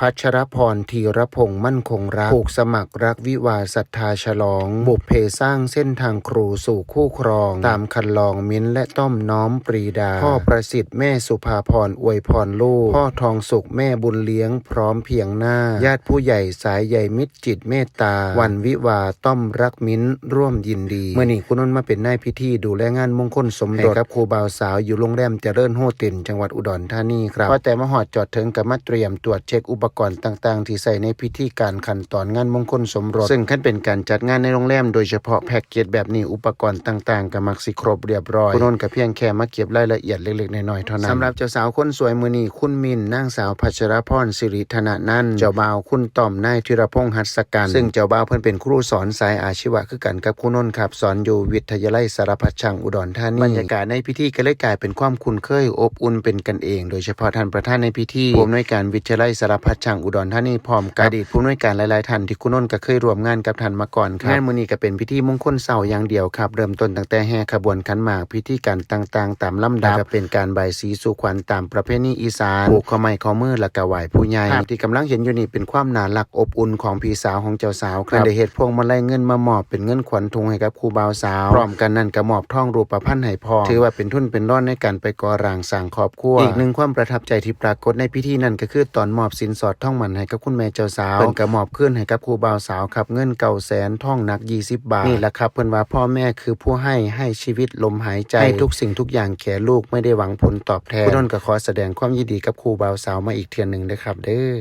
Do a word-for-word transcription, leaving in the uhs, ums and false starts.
พัชรพร ธีรพงษ์ มั่นคงรัก ผูกสมัครรักวิวาห์ศรัทธาฉลอง บุพเพสร้างเส้นทางครูสู่คู่ครอง ตามคันลอง มิ้นท์และต้อมน้อมปรีดา พ่อประสิทธิ์ แม่สุภาพร อวยพรลูก พ่อทองสุข แม่บุญเลี้ยง พร้อมเพียงหน้า ญาติผู้ใหญ่สายใยมิตรจิตเมตตา วันวิวาห์ ต้อมรัก มิ้นท์ ร่วมยินดี มื้อนี้ครูนนท์มาเป็นนายพิธีดูแลงานมงคลสมรส ให้กับคู่บ่าวสาวอยู่โรงแรมเจริญโฮเต็ล จังหวัดอุดรธานีครับ พอแต่มาฮอดจอดเถิงก็มาเตรียมตรวจเช็คอุปกรณ์ต่างๆ ที่ใช้ในพิธีการขั้นตอนงานมงคลสมรส ซึ่งคันเป็นการจัดงานในโรงแรม โดยเฉพาะแพ็กเกจแบบนี้ อุปกรณ์ต่างๆ ก็มักสิครบเรียบร้อย ครูนนท์ก็เพียงแค่มาเก็บรายละเอียดเล็กๆ น้อยๆ เท่านั้น สำหรับเจ้าสาวคนสวยมื้อนี้ คุณมิน นางสาวพัชรพร สิริธนนันท์ เจ้าบ่าวคุณต้อม นายธีรพงษ์ หัตถกัน ซึ่งเจ้าบ่าวเพิ่นเป็นครูสอนสายอาชีวะคือกันกับครูนนท์ครับ สอนอยู่วิทยาลัยสารพัดช่างอุดรธานี บรรยากาศในพิธีก็เลยกลายเป็นความคุ้นเคย อบอุ่น เป็นกันเอง โดยเฉพาะท่านประธานในพิธี ผู้อำนวยการวิทยาลัยสารพัดช่างอุดรธานี พร้อมกับอดีตผู้อำนวยการหลายๆ ท่านที่ครูนนท์ก็เคยร่วมงานกับท่านมาก่อนครับ งานมื้อนี้ก็เป็นพิธีมงคลเช้าอย่างเดียวครับ เริ่มต้นตั้งแต่แห่ขบวนขันหมาก พิธีการต่างๆ ตามลำดับ แล้วก็เป็นการบายสีสู่ขวัญตามประเพณีอีสาน ผูกข้อไม้ข้อมือ แล้วก็ไหว้ผู้ใหญ่ ภาพที่กำลังเห็นอยู่นี่เป็นความน่ารักอบอุ่นของพี่สาวของเจ้าสาวครับ เพิ่นได้เฮ็ดพวงมาลัยเงินมามอบเป็นเงินขวัญถุงให้กับคู่บ่าวสาว พร้อมกันนั้นก็มอบทองรูปพรรณให้พร้อม ถือว่าเป็นทุนเป็นร่อนในการไปก่อร่างสร้างครอบครัว อีกหนึ่งความประทับใจที่ปรากฏในพิธีนั้นก็คือตอนมอบสินสอดทองหมั้นให้กับคุณแม่เจ้าสาว เพิ่นก็มอบคืนให้กับคู่บ่าวสาวครับ เงินเก้าแสน ทองหนักยี่สิบบาท นี่แหละครับ เพิ่นว่าพ่อแม่คือผู้ให้ ให้ชีวิตลมหายใจ ให้ทุกสิ่งทุกอย่างแก่ลูก ไม่ได้หวังผลตอบแทน ครูนนท์ก็ขอแสดงความยินดีกับคู่บ่าวสาวมาอีกเทื่อหนึ่งเด้อครับเด้อ